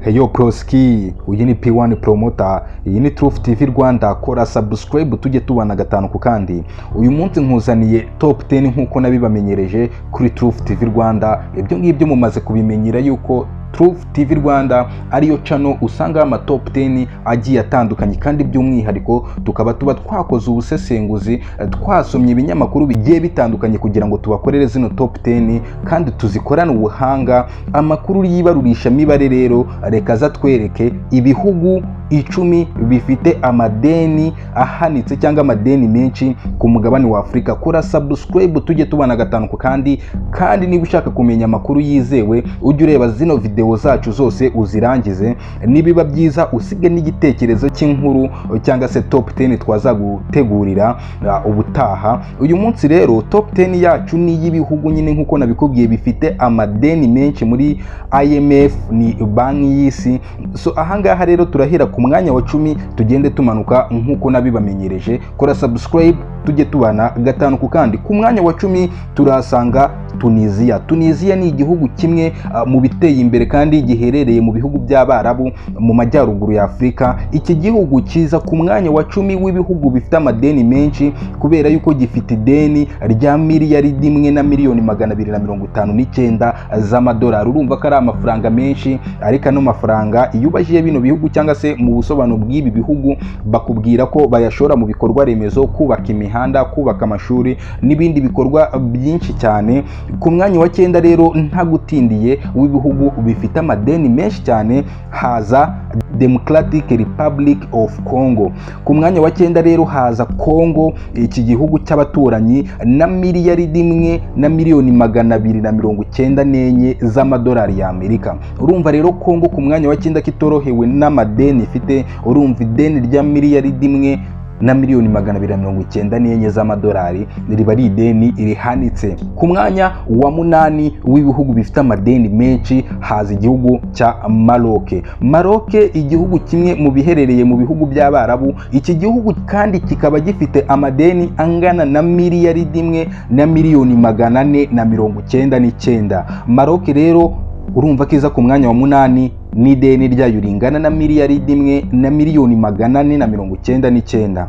Heyo Proski, uyu ni P1 Promoter, iyi ni Truth TV Rwanda. Kora subscribe tujye tubana gatanu ku kandi. Uyu munsi nkuzaniye top 10 nk'uko nabibamenyereje kuri Truth TV Rwanda. Ibyo ngibyo mumaze kubimenyera yuko Truth TV Rwanda ariyo channel usangaho ama top 10 agiye atandukanye, kandi by'umwihariko tukaba tuba twakoze ubusesenguzi, twasomye ibinyamakuru bigiye bitandukanye kugira ngo tubakorere zino top 10 kandi tuzikorane ubuhanga. Amakuru y'ibarurishamibare rero reka aza twereke ibihugu 10 bifite amadeni ahanitse cyangwa amadeni menshi ku mugabane wa Afurika. Kora subscribe tujye tubana gatanu ku kandi. Kandi niba ushaka kumenya amakuru yizewe, ujye ureba zino video zacu zose uzirangize. Nibiba byiza usige n'igitekerezo cy'inkuru cyangwa se top 10 twazagutegurira ubutaha. Uyu munsi rero top 10 yacu ni iy'ibihugu nyine nk'uko nabikubwiye bifite amadeni menshi muri IMF, ni banki y'isi. So ahangaha rero turahera ku mwanya wa 10 tugende tumanuka nk'uko nabibamenyereje. Kora subscribe tujye tubana gatanu ku kandi. Ku mwanya wa 10 turahasanga Tunisia. Tunisia ni igihugu kimwe mu biteye imbere kandi giherereye mu bihugu by'Abarabu mu majyaruguru ya Afurika. Iki gihugu kiza ku mwanya wa 10 w'ibihugu bifite amadeni menshi kubera yuko gifite ideni rya miliyari 1 na miliyoni 259 z'amadolari. Urumva ko ari amafaranga menshi, ariko ano mafaranga iyo ubajije bino bihugu cyangwa se mu busobanuro bw'ibi bihugu, bakubwira ko bayashora mu bikorwa remezo, kubaka imihanda, kubaka amashuri n'ibindi bikorwa byinshi cyane. Ku mwanya wa 9 rero, ntagutindiye, w'ibihugu bifite amadeni menshi cyane haza Democratic Republic of Congo. Ku mwanya wa 9 rero haza Congo, iki gihugu cy'abaturanyi, na miliyari 1 na miliyoni 294 z'amadolari y'Amerika. Urumva rero Congo ku mwanya wa 9 kitorohewe n'amadeni ifite. Urumva ideni rya miliyari 1 na miliyoni 294 z'amadolari riba ari ideni rihanitse. Ku mwanya wa 8 w'ibihugu bifite amadeni menshi haza igihugu cya Maroc. Maroc, igihugu kimwe mu biherereye mu bihugu by'Abarabu. Iki gihugu kandi kikaba gifite amadeni angana na miliyari 1 na miliyoni 499. Maroc rero urumva ko iza ku mwanya wa 8 n'ideni ryayo ringana na miliyari 1 na miliyoni 499.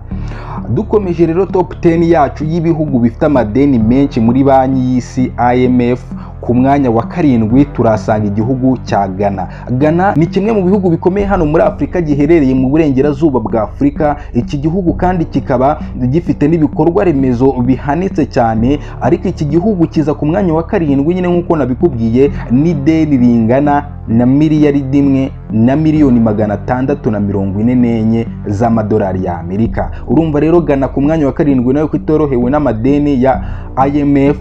Dukomeje rero top 10 yacu y'ibihugu bifite amadeni menshi muri banki y'isi IMF, ku mwanya wa 7 turasanga igihugu cya Ghana. Ghana ni kimwe mu bihugu bikomeye hano muri Afurika, giherereye mu burengerazuba bwa Afurika. Iki gihugu kandi kikaba gifite n'ibikorwa remezo bihanitse cyane, ariko iki gihugu kiza ku mwanya wa 7 nyine nk'uko nabikubwiye n'ideni ringana na miliyari 1 na miliyoni 644 z'amadolari y'Amerika. Urumva rero Ghana ku mwanya wa 7 nayo ko itorohewe n'amadeni ya IMF.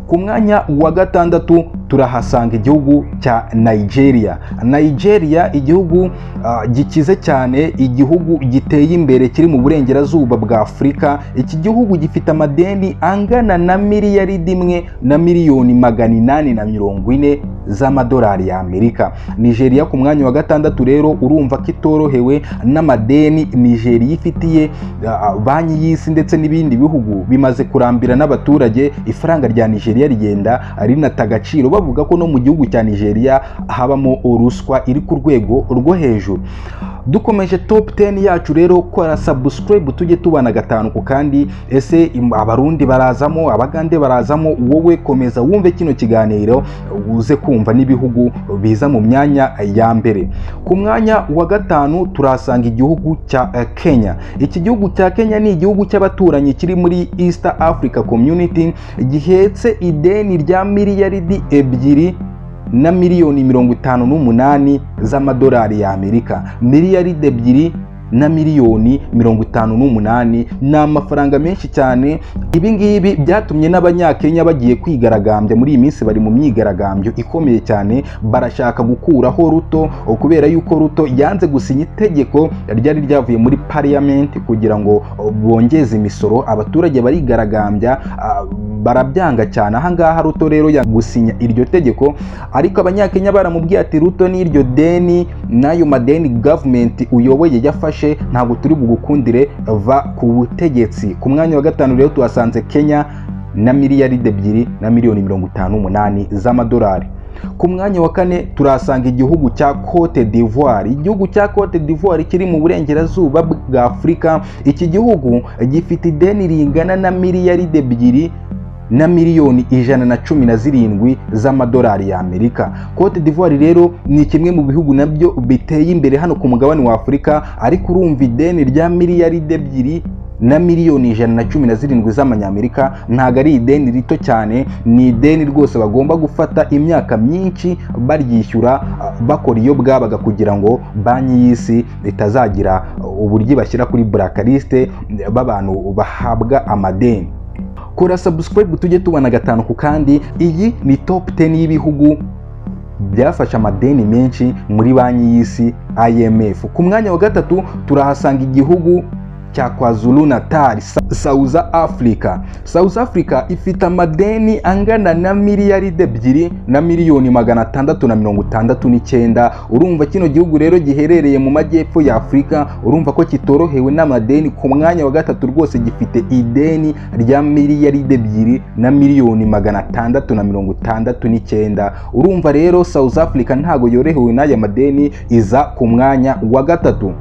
Ku mwanya wa 6 turahasanga igihugu cya Nigeria. Nigeria, igihugu gikize cyane, igihugu giteye imbere kiri mu burengerazuba bwa Afurika. Iki gihugu gifite amadeni angana na miliyari 1 na miliyoni 840 z'amadolari y'Amerika. Nigeria ku mwanya wa 6 rero urumva ko itorohewe n'amadeni Nigeria ifitiye banki y'isi ndetse n'ibindi bihugu. Bimaze kurambira n'abaturage, ifaranga rya Nigeria rigenda rinata agaciro. Bavuga ko no mu gihugu cya Nigeria habamo ruswa iri ku rwego rwo hejuru. Dukomeje top 10 yacu rero, kora subscribe tujye tubana gatanu ku kandi. Ese Abarundi barazamo, Abagande barazamo? Wowe komeza wumve kino kiganiro uze kumva n'ibihugu biza mu myanya ya mbere. Ku mwanya wa 5 turasanga igihugu cya Kenya. Iki gihugu cya Kenya ni igihugu cy'abaturanyi kiri muri East Africa Community, gihetse ideni rya miliyari 2 na miliyoni 58 z'amadolari y'Amerika. Miliyari 2 na miliyoni 58 ni amafaranga menshi cyane. Ibi ngibi byatumye n'Abanyakenya bagiye kwigaragambya. Muri iyi minsi bari mu myigaragambyo ikomeye cyane, barashaka gukuraho Ruto kubera yuko Ruto yanze gusinya itegeko ryari ryavuye muri parliament kugira ngo bongeze imisoro. Abaturage barigaragambya, barabyanga cyane. Ahangaha Ruto rero gusinya iryo tegeko, ariko Abanyakenya baramubwiye ati: "Ruto, n'iryo deni n'ayo madeni government uyoboye yafashe, ntabwo turi bugukundire, va ku butegetsi." Ku mwanya wa 5 rero tuhasanze Kenya na miliyari 2 na miliyoni 58 z'amadolari. Ku mwanya wa kane turahasanga igihugu cya Cote d'Ivoire. Igihugu cya Cote d'Ivoire kiri mu burengerazuba bwa Afurika. Iki gihugu gifite ideni ringana na miliyaride 2 na miliyoni 117 z'amadolari y'Amerika. Cote d'Ivoire rero ni kimwe mu bihugu nabyo biteye imbere hano ku mugabane wa Afurika, ariko urumva ideni rya miliyaride 2 na miliyoni 117 z'amanyamerika ntabwo ari ideni rito cyane. Ni ideni rwose bagomba gufata imyaka myinshi baryishyura, bakora iyo bwabaga kugira ngo Banki y'Isi itazagira uburyo bashyira kuri blacklist b'abantu bahabwa amadeni. Kora subscribe tujye tubona gatanu ku kandi. Iyi ni top 10 y'ibihugu byafashe amadeni menshi muri Banki y'Isi, IMF. Ku mwanya wa gatatu turahasanga igihugu cya KwaZulu Natal, South Africa. South Africa ifite amadeni angana na miliyaride 2 na miliyoni 669. Urumva kino gihugu rero giherereye mu majyepfo ya Afurika, urumva ko kitorohewe n'amadeni. Ku mwanya wa gatatu rwose gifite ideni rya miliyaride 2 na miliyoni 669. Urumva rero South Africa ntago yorohewe n'aya madeni, iza ku mwanya wa gatatu.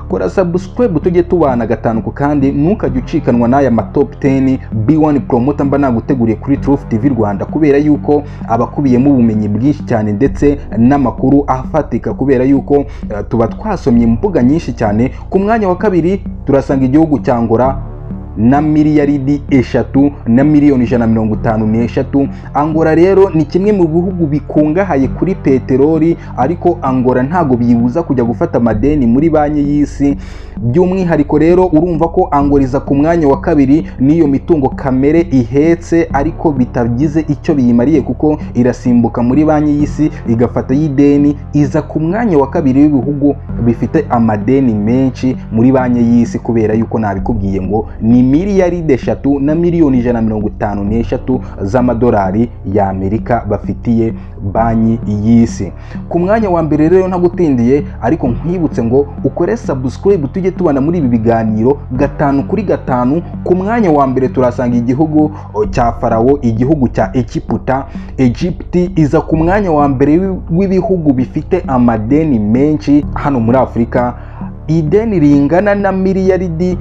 Kora subscribe tujye tubana gatanu ku kandi, ntukajye ucikanwa n'aya ma top 10 B1 Promoter mba naguteguriye kuri Truth TV Rwanda, kubera yuko abakubiyemo ubumenyi bwinshi cyane ndetse n'amakuru afatika, kubera yuko tuba twasomye imbuga nyinshi cyane. Ku mwanya wa kabiri turasanga igihugu cya Angola na miliyaridi 3 na miliyoni 153. Angola rero ni kimwe mu bihugu bikungahaye kuri peteroli, ariko Angola ntago biyibuza kujya gufata amadeni muri Banki y'Isi. By'umwihariko rero urumva ko Angola iza ku mwanya wa kabiri n'iyo mitungo kamere ihetse, ariko bitagize icyo biyimariye kuko irasimbuka muri Banki y'Isi igafata y'ideni. Iza ku mwanya wa kabiri w'ibihugu bifite amadeni menshi muri Banki y'Isi, kubera yuko nabikubwiye ngo ni miliyaride 3 na miliyoni 153 z'amadolari y'Amerika bafitiye Banki y'Isi. Ku mwanya wa mbere rero, ntagutindiye, ariko nkwibutse ngo ukore subscribe tujye tubana muri ibi biganiro gatanu kuri gatanu. Ku mwanya wa mbere turasanga igihugu cya Farawo, igihugu cya Egiputa. Egypt iza ku mwanya wa mbere w'ibihugu bifite amadeni menshi hano muri Afurika, ideni ringana na miliyaridi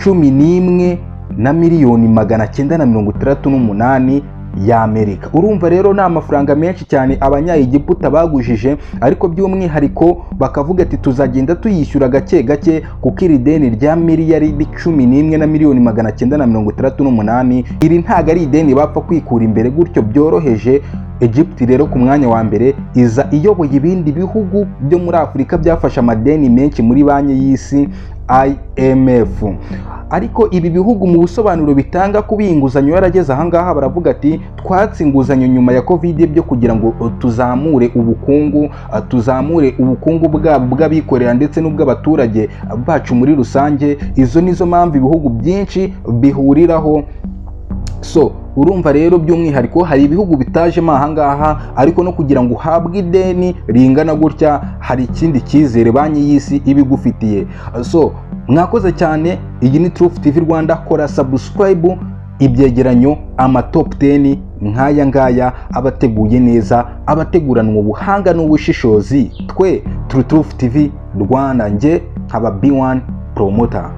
11 na miliyoni 968 y'Amerika. Urumva rero ni amafaranga menshi cyane Abanyaegiputa bagujije, ariko by'umwihariko bakavuga ati tuzagenda tuyishyura gake gake, kuko iri deni rya miliyaridi 11 na miliyoni 968, iri ntabwo ari ideni bapfa kwikura imbere gutyo byoroheje. Egypt rero ku mwanya wa mbere iza iyoboye ibindi bihugu byo muri Afurika byafashe amadeni menshi muri Banki y'Isi, IMF. Ariko ibi bihugu mu busobanuro bitanga kuba iyi nguzanyo yarageze ahangaha, baravuga ati twatse inguzanyo nyuma ya Covid byo kugira ngo tuzamure ubukungu, tuzamure ubukungu bwabo bw'abikorera ndetse n'ubw'abaturage bacu muri rusange. Izo nizo mpamvu ibihugu byinshi bihuriraho. So urumva rero by'umwihariko hari ibihugu bitajemo ahangaha, ariko no kugira ngo uhabwe ideni ringana gutya hari ikindi cyizere Banki y'Isi iba igufitiye. So mwakoze cyane, iyi ni Truth TV Rwanda. Kora subscribe. Ibyegeranyo, ama top 10 nk'aya ngaya aba ateguye neza, abateguranwa ubuhanga n'ubushishozi. Twe turi Truth TV Rwanda, njye nkaba B1 Promoter.